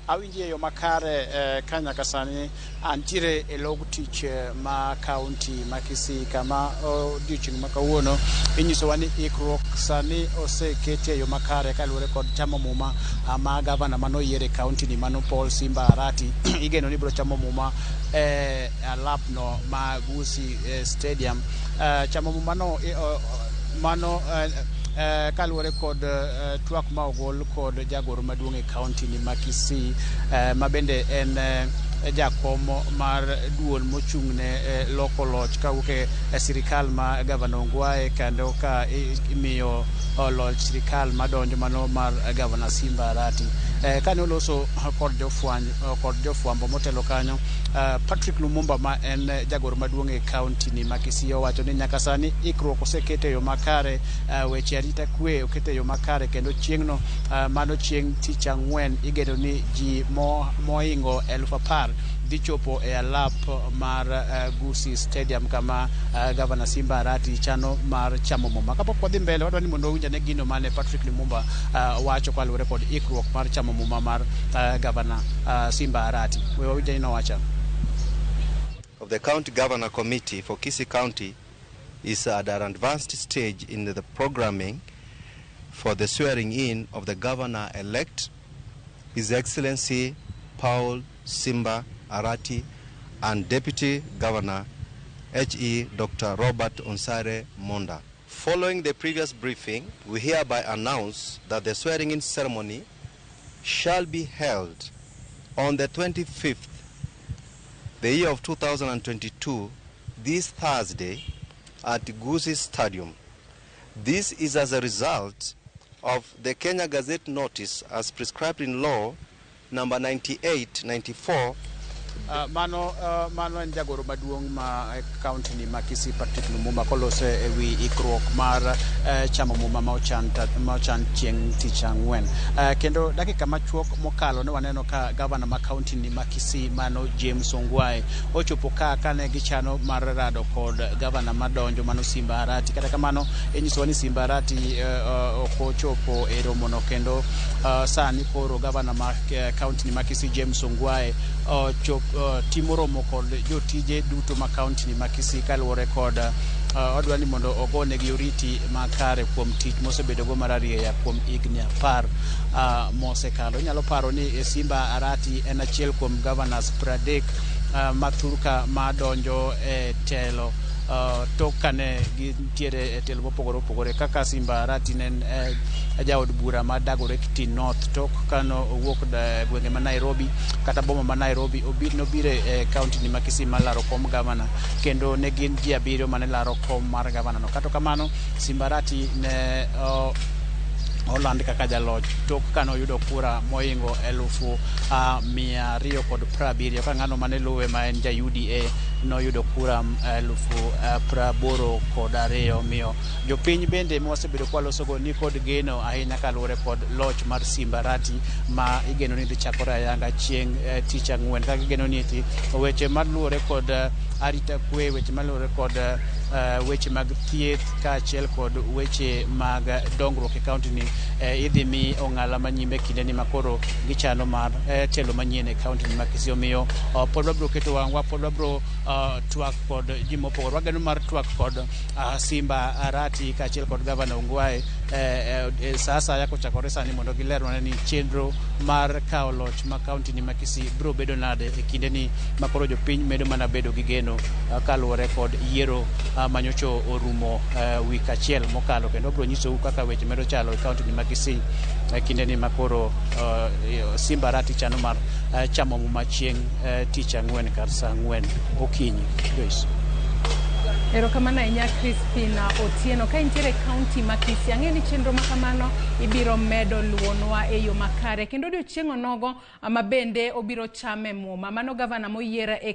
Awinji e yo makare ka nyaka sani antiere e log tich ma kaunti ma Kisii, kama odiochieng' ma kawuono inyisowa ni ikruok sani oseketi e yo makare kaluwore kod chamo muma ma gavana manoyier e kaunti ni, mano Paul Simba Arati, igeno ni biro chamo muma e alapno ma Gusii Stadium. Chamo muma no mano kaluwore kod twak ma ogol kod jagoro maduong' e kaunti ni ma Kisii, ma bende en jakom mar duol mochung' ne loko loch kawuok e sirikal ma gavana Ongwae, kendo ka imiyo loch sirikal madonjo, mano mar gavana Simba Arati. Kane oloso kod jofwany kod jofwambo motelo kanyo, Patrick Lumumba, ma en jagoro maduong' e kaunti ni ma Kisii, owacho ni nyaka sani ikruok oseket e yo makare, weche arita kwe oket e yo makare, kendo chieng'no, mano chieng' tich ang'wen, igeno ni ji mohingo 10,000 dhi chopo e alap mar Gusii Stadium, kama gavana Simba Arati chano mar chamo muma. Kapok wadhi mbele, wadwa ni mondo wawinj ane gino mane Patrick Lumumba wacho kaluwore kod ikruok mar chamo muma mar gavana Simba Arati. We wawinj ane nowacho. Of the County Governor Committee for Kisii County is at an advanced stage in the programming for the swearing in of the governor-elect, His Excellency Paul Simba Arati, and Deputy Governor H.E. Dr. Robert Onsare Monda. Following the previous briefing, we hereby announce that the swearing-in ceremony shall be held on the 25th, the year of 2022, this Thursday, at Gusii Stadium. This is as a result of the Kenya Gazette notice as prescribed in law number 9894. Mano en jagoro maduong' ma kaunti ni ma Kisii, Patrick Lumumba, kolose e wi ikruok mar chamo muma ma ochan chieng' tich ang'wen. Kendo dakika machuok mokalo ne waneno ka gavana ma kaunti ni ma Kisii, mano James Ongwae, ochopo ka kane gichano mar rado kod gavana madonjo, mano Simba Arati. Kata kamano, inyisowa ni Simba Arati ok ochopo e romono, kendo sani koro gavana ma kaunti ni ma Kisii, James Ongwae, timo romo kod jotije duto ma kaunti ni ma Kisii, kaluwore kod odwa ni mondo ogonegi oriti makare kuom tich mosebedogo mar arieya kuom higni 10 mosekalo. Inyalo paro ni Simba Arati en achiel kuom governors 30 ma thurka madonjo e telo tok kane gintiere e telo mopogore opogore, kaka Simba Arati ne en jaod bura ma Dagoretti North, tok kano owuok e gwenge ma Nairobi kata boma ma Nairobi, nobiro e kaunti ni ma Kisii mar laro kom gavana, kendo ne gin ji abiriyo mane laro kom mar gavana no. Kata kamano, Simba Arati ne oland kaka jaloch tok kane oyudo kura mohingo 270,000, ka ng'ano mane luwe, ma en ja UDA, noyudo kura 82,000. Omiyo jopiny bende mwasebedo kwalosogo ni kod geno ahinya kaluwore kod loch mar Simba Arati, ma igeno ni dhi chakore ayanga chieng' tich ang'wen, ka gigeno ni eti weche maluwore kod arita kwe, weche maluwore kod weche mag thieth, kaachiel kod weche mag dongruok e kaunti ni idhi mi ong'ala manyime kinde ni makoro gichano mar telo manyien e kaunti ni ma Kisii. Omiyo pod wabiro keto wang'wa, pod wabiro twak kod ji mopogore. Wageno mar twak kod Simba Arati kaachiel kod gavana Ongwae sa asaya kochakore sani, mondo gilerwane ni chenro mar kawo loch ma kaunti ni ma Kisii biro bedo nade e kinde ni makoro jopiny medo mana bedo gi geno kaluwore kod yiero manyocha orumo wik achiel mokalo. Kendo wabiro nyisou kaka weche medo chalo e kaunti ni ma Kisii e kinde ni makoro Simba Arati chano mar chamo muma chieng' tich ang'wen kar sa 4 okinyi. Joyce. Erokamano ahinya, Crispina Otieno. Ka intiere e kaunti ma Kisii, ang'e ni chenro ma kamano ibiro medo luwonwa e yo makare. Kendo odiochieng' onogo ma bende obiro chame muma. Mano gavana moyier e